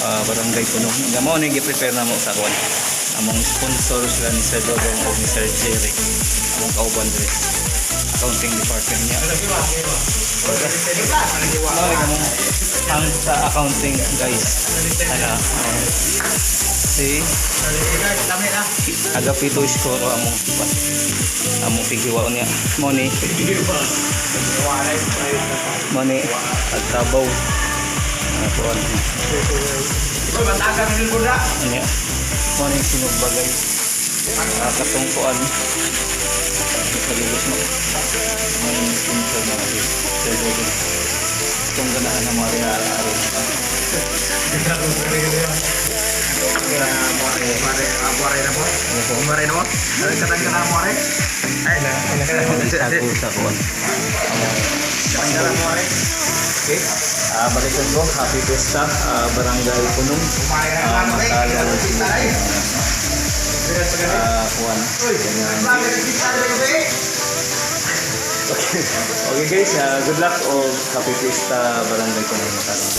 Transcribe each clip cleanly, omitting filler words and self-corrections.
Barangay Punong. Nga mao ni gi-prepare namo sa kuan. Among sponsor sila ni Sir Dodong o ni Sir Jerry. Among kauban diri. Accounting department niya. Mao ni among ang sa accounting, guys. Ana, si Agapito Escoro, among tigiwa niya. Mao ni agtabaw. Kuan. Niya. Mao ni sinugba, guys. Katong kuan. Palibos mo. Mao ni sponsor na si Sir Dodong. Itong ganahan na mga ari. Sago sa kuan. Okay. Balikan ko. Happy Fiesta, Barangay Punong. Matalong. Kuan. Okay. Okay guys, good luck o Happy Fiesta, Barangay Punong, Matalong.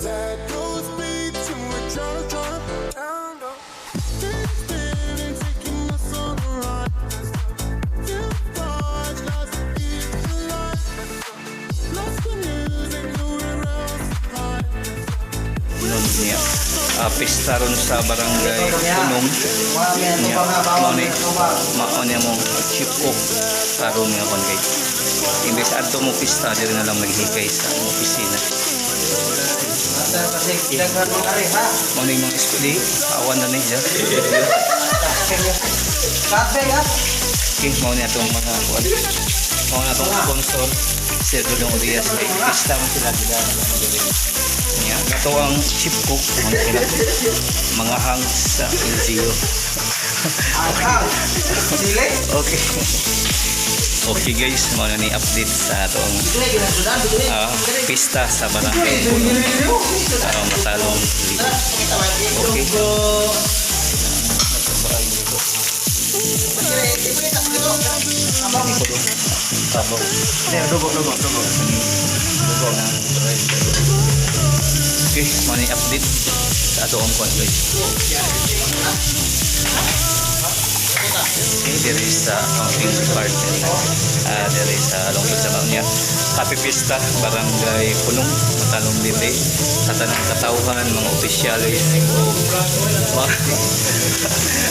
That goes beats and we're trying to turn down. Spinning, taking us on a ride. You thought lost each life. Lost the music, nowhere else to hide. Nun niya. Pista ron sa Barangay Punong. Niya, mao ni among chief cook karon nga kon kay. Imbes adto mo pista, diri na lang maghikay sa among opisina. Mao ni mga eskwela, awan na niya. Okay, mao ni atong mga kuan. Mao na atong sponsor, Sir Dudong Urias, kay pista man sila dila na lang diri. Niya, kato ang chief cook, mga sila, mga hangs sa LGU. Okay. Okay guys, mao na ni update sa atong pista sa Barangay Punong, Matalong. Okay. Ini ko dong. Sabaw. Dugo, dugo, dugo. Dugo ng bread. Okay, mao ni update sa atong kuan, guys. Okay, there is sa accounting department. There is sa lungsod sa niya. Happy Fiesta, Barangay Punong, Matalong, Leyte. Sa tanang katawhan, mga opisyalis, o mga.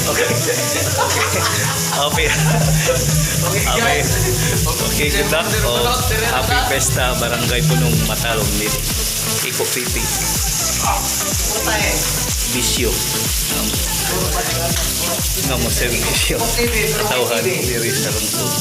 Okay. Okay. Okay. Okay, good luck. O, Happy Fiesta, Barangay Punong, Matalong, Leyte. Iko Pipi. Bisyo. Nga mo servisyo. Katawhan, diri sa lungsod.